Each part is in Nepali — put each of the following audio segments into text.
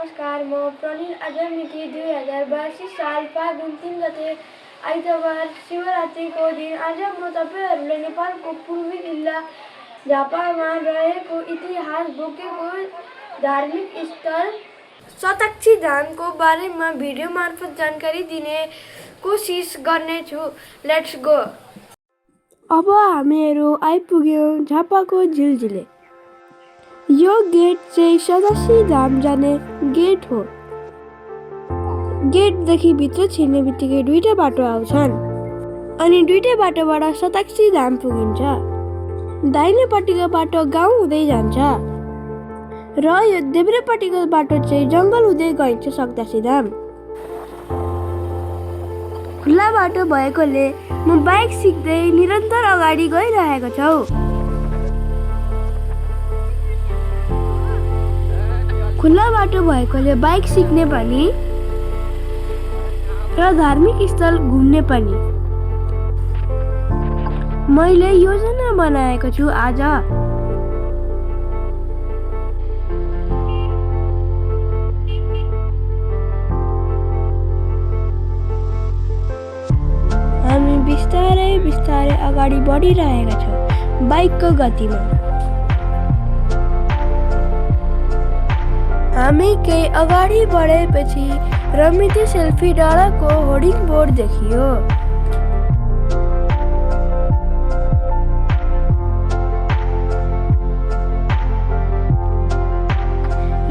नमस्कार, म प्रनिल। आज मिति 2082 साल फागुन 3 गते आइतबार शिवरात्रिको दिन। आज म तपाईहरुलाई नेपालको पूर्वी जिल्ला झापामा रहेको इतिहास बोकेको धार्मिक स्थल सताकछी धामको बारेमा भिडियो मार्फत जानकारी दिने कोसिस गर्नेछु। Let's go. अब हामीहरू आइपुग्यौं झापाको झिलझिले। यो गेट चाहिँ सताकछी धाम जाने गेट हो। गेटदेखि भित्र छिर्ने बित्तिकै दुईटा बाटो आउँछन् अनि दुईटै बाटोबाट सताकछी धाम पुगिन्छ। दाहिनेपट्टिको बाटो गाउँ हुँदै जान्छ र यो देब्रेपट्टिको बाटो चाहिँ जङ्गल हुँदै गइन्छ सताकछी धाम। खुल्ला बाटो भएकोले म बाइक सिक्दै निरन्तर अगाडि गइरहेको छु। खुल्ला बाटो भएकोले बाइक सिक्ने पनि र धार्मिक स्थल घुम्ने पनि। मैले योजना बनाएको छु आज। हामी बिस्तारै बिस्तारै अगाडि बढिरहेका छौँ बाइकको गतिमा। हामी केही अगाडि बढेपछि रमिती सेल्फी डाँडाको होर्डिङ बोर्ड देखियो।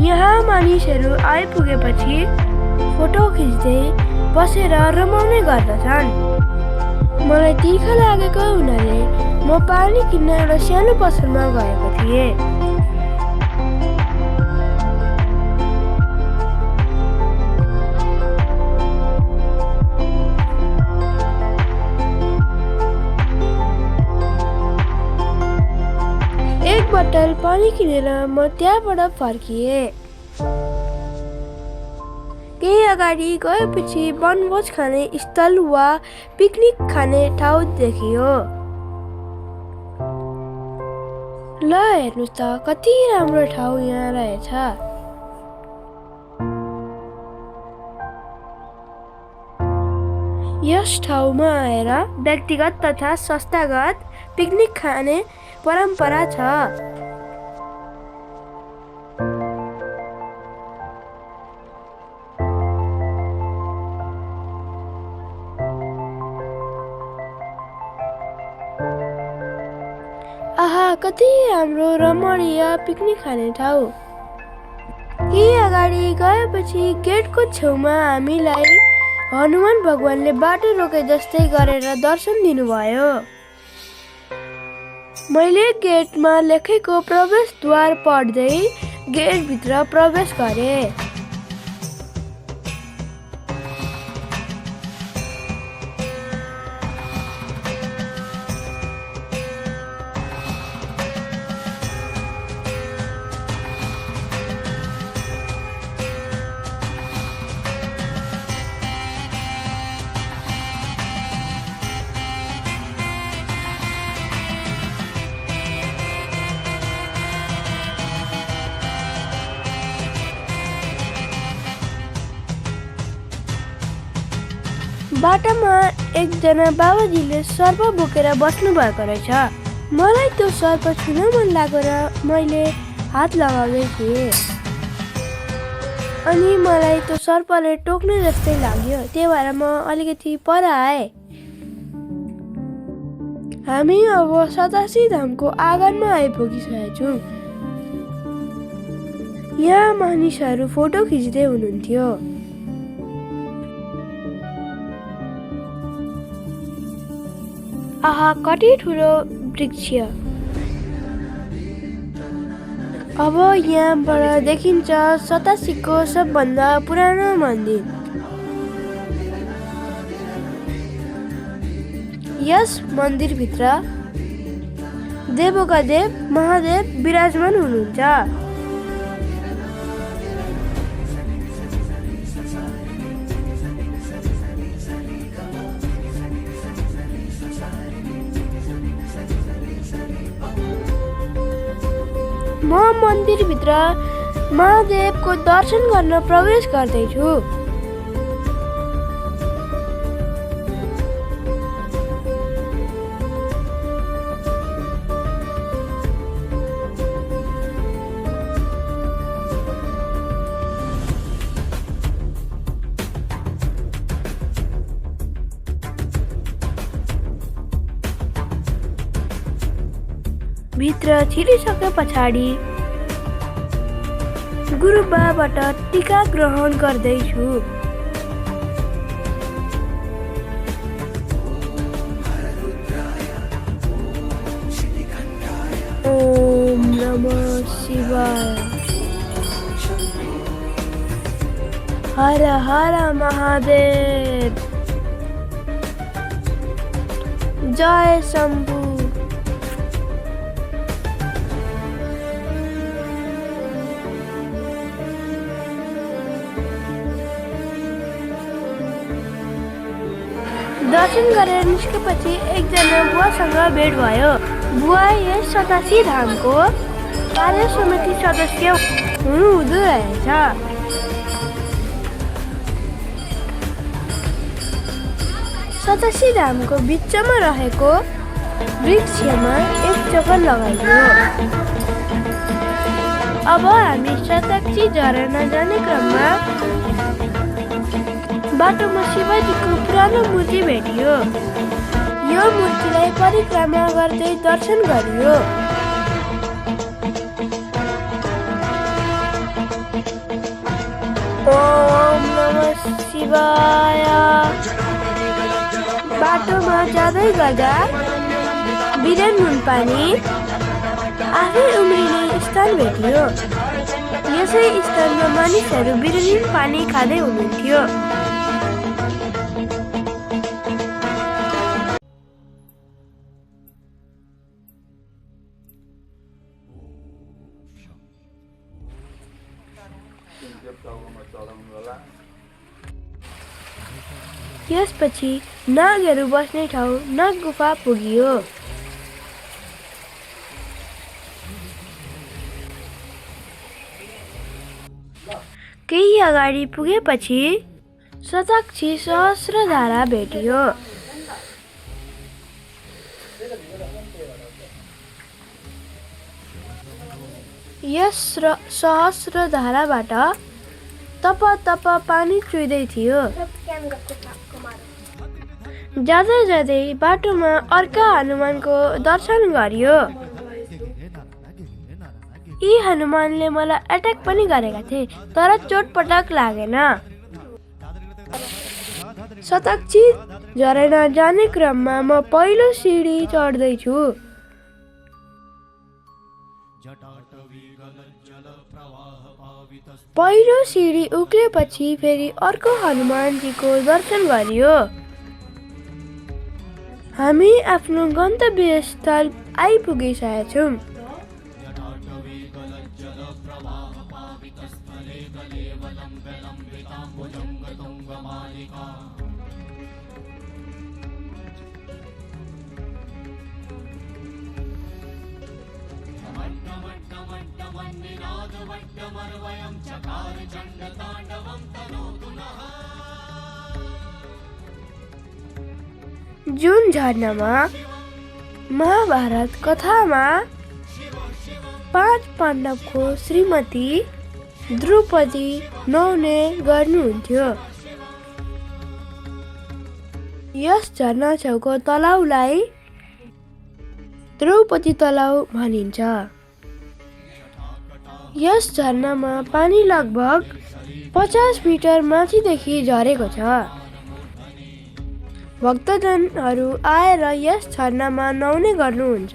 यहाँ मानिसहरू आइपुगेपछि फोटो खिच्दै बसेर रमाउने गर्दछन्। मलाई तिर्खा लागेको हुनाले म पानी किन्न एउटा सानो पसलमा गएको थिएँ। एक बोतल पानी किनेर म त्यहाँबाट फर्किएँ। केही अगाडि गएपछि वनभोज खाने स्थल वा पिकनिक खाने ठाउँ देखियो। ल हेर्नुस् त कति राम्रो ठाउँ यहाँ रहेछ। यस ठाउँमा आएर व्यक्तिगत तथा संस्थागत पिकनिक खाने परम्परा छ। आहा, कति राम्रो रमणीय पिकनिक खाने ठाउँ। केही अगाडि गएपछि गेटको छेउमा हामीलाई हनुमान भगवानले बाटो रोके जस्तै गरेर दर्शन दिनुभयो। मैले गेटमा लेखेको प्रवेशद्वार पढ्दै गेटभित्र प्रवेश गरेँ। बाटामा एकजना बाबाजीले सर्प बोकेर बस्नु भएको रहेछ। मलाई त्यो सर्प छुन मन लागेर मैले हात लगाउँदै थिएँ अनि मलाई त्यो सर्पले टोक्ने जस्तै लाग्यो। त्यही भएर म अलिकति पर आएँ। हामी अब सताकछी धामको आँगनमा आइपुगिसकेका छौँ। यहाँ मानिसहरू फोटो खिच्दै हुनुहुन्थ्यो। आहा, कति ठुलो वृक्ष। अब यहाँबाट देखिन्छ सताकछीको सबभन्दा पुरानो मन्दिर। यस मन्दिरभित्र देवोका देव महादेव विराजमान हुनुहुन्छ। म मन्दिरभित्र महादेवको दर्शन गर्न प्रवेश गर्दैछु। भित्र छिरिसके पछाडि गुरुबाबाट टीका ग्रहण गर्दैछु। ओम नमः शिवाय। हर हर महादेव। जय शम्भु। दर्शन गरेर निस्केपछि एकजना बुवासँग भेट भयो। बुवा यस सतासी धामको कार्य समिति सदस्य हुनुहुँदो रहेछ। सतासी धामको बिचमा रहेको वृक्षमा एक चक्कर लगाइयो। अब हामी सतासी झरना जाने क्रममा बाटोमा शिवजीको पुरानो मूर्ति भेटियो। यो मूर्तिलाई परिक्रमा गर्दै दर्शन गरियो। ओम नमः शिवाय। बाटोमा जाँदै गर्दा बिरेन नुनपानी आफै उम्रिने स्थान भेटियो। यसै स्थानमा मानिसहरू बिरेन पानी खाँदै हुनुहुन्थ्यो। यसपछि नागहरू बस्ने ठाउँ नाग गुफा पुगियो। केही अगाडि पुगेपछि शताक्षी सहस्रधारा भेटियो। यस सहस्रधाराबाट तप तप पानी चुइदै थियो। जाँदै जाँदै बाटोमा अर्का हनुमानको दर्शन गरियो। यी हनुमानले मलाई अट्याक पनि गरेका थिए, तर चोटपटक लागेन। शताक्षी झरना जाने क्रममा म पहिलो सिडी चढ्दैछु। पहिलो सिडी उक्लेपछि फेरि अर्को हनुमानजीको दर्शन गरियो। हामी आफ्नो गन्तव्य स्थल आइपुगिसकेका छौँ। जुन झरनामा महाभारत कथामा 5 पाण्डवको श्रीमती द्रौपदी नुहाउने गर्नुहुन्थ्यो। यस झरना छेउको तलाउलाई द्रौपदी तलाउ भनिन्छ। यस झरनामा पानी लगभग 50 मिटर माथिदेखि झरेको छ। भक्तजनहरू आएर यस झरनामा नुहाउने गर्नुहुन्छ।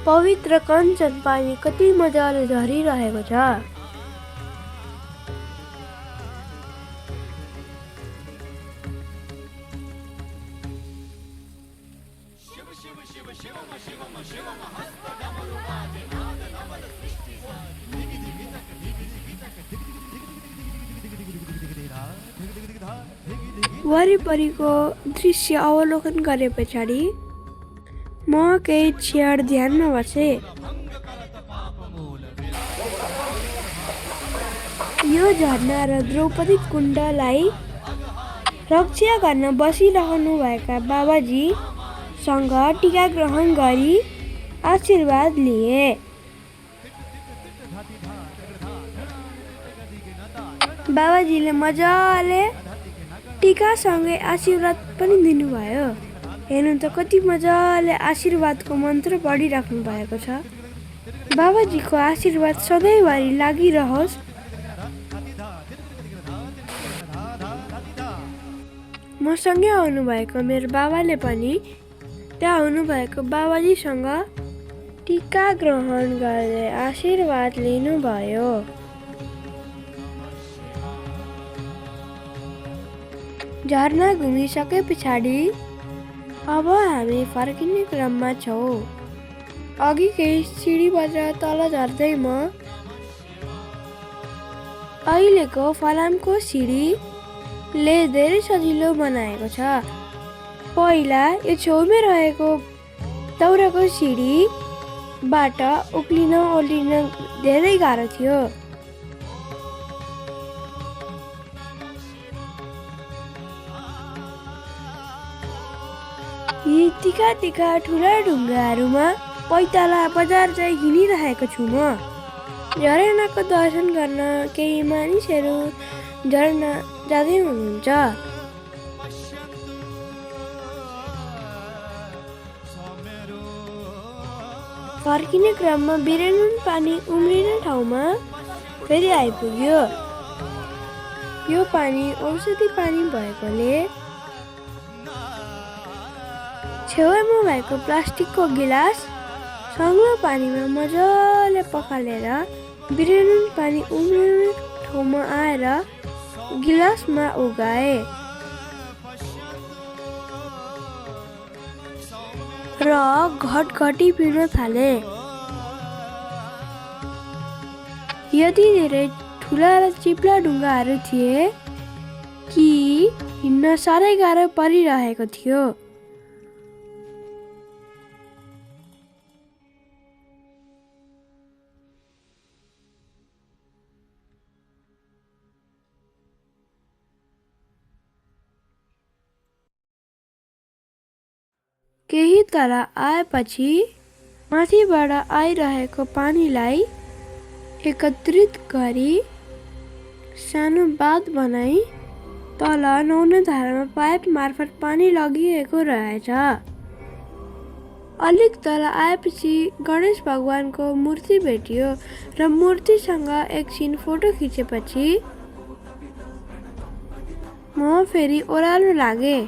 पवित्र कञ्चन पानी कति मजाले झरिरहेको छ। वरिपरिको दृश्य अवलोकन गरे पछाडि म केही क्षण ध्यानमा बसे। यो झरना र द्रौपदी कुण्डलाई रक्षा गर्न बसिरहनु भएका बाबाजीसँग टीका ग्रहण गरी आशीर्वाद लिए। बाबाजीले मजाले टीकासँगै आशीर्वाद पनि दिनुभयो। हेर्नु त कति मजाले आशीर्वादको मन्त्र पढिराख्नु भएको छ। बाबाजीको आशीर्वाद सधैँभरि लागिरहोस्। मसँगै आउनुभएको मेरो बाबाले पनि त्यहाँ हुनुभएको बाबाजीसँग टीका ग्रहण गर्दै आशीर्वाद लिनुभयो। झरना घुमिसके पछाडि अब हामी फर्किने क्रममा छौँ। अघि केही सिडीबाट तल झर्दै म अहिलेको फलामको सिडीले धेरै सजिलो बनाएको छ। पहिला यो छेउमै रहेको दाउराको सिडीबाट उक्लिन ओर्लिन धेरै गाह्रो थियो। यी टिका ठुला ढुङ्गाहरूमा पैताला बजार चाहिँ हिँडिरहेको छु म। झरनाको दर्शन गर्न केही मानिसहरू झरना जाँदै हुनुहुन्छ। फर्किने क्रममा बिरेनुन पानी उम्रिने ठाउँमा फेरि आइपुग्यो। यो पानी औषधि पानी भएकोले छेउमा भएको प्लास्टिकको गिलास सङ्लो पानीमा मजाले पखालेर बिरेनुन पानी उम्रिने ठाउँमा आएर गिलासमा उगाए र घटघटी पिउन थाले। यति धेरै ठुला र चिप्ला ढुङ्गाहरू थिए कि हिँड्न साह्रै गाह्रो परिरहेको थियो। केही तल आएपछि माथिबाट आइरहेको पानीलाई एकत्रित गरी सानो बाँध बनाई तल नुहाउने धारामा पाइप मार्फत पानी लगिएको रहेछ। अलिक तल आएपछि गणेश भगवानको मूर्ति भेटियो र मूर्तिसँग एकछिन फोटो खिचेपछि म फेरि ओह्रालो लागे।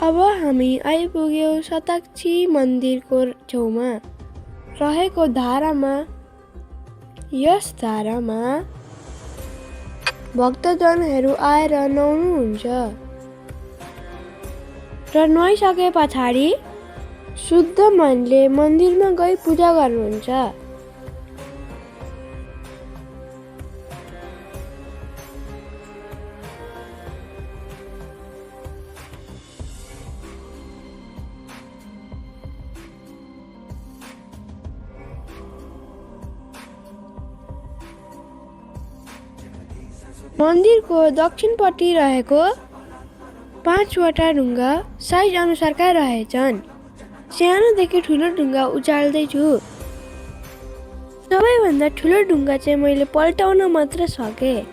अब हामी आइपुग्यौँ शताक्षी मन्दिरको छेउमा रहेको धारामा। यस धारामा भक्तजनहरू आएर नुहाउनुहुन्छ र नुहाइसके पछाडि शुद्ध मनले मन्दिरमा गई पूजा गर्नुहुन्छ। मन्दिरको दक्षिणपट्टि रहेको 5वटा ढुङ्गा साइज अनुसारका रहेछन्। सानोदेखि ठुलो ढुङ्गा उचाल्दैछु। सबैभन्दा ठुलो ढुङ्गा चाहिँ मैले पल्टाउन मात्र सकेँ।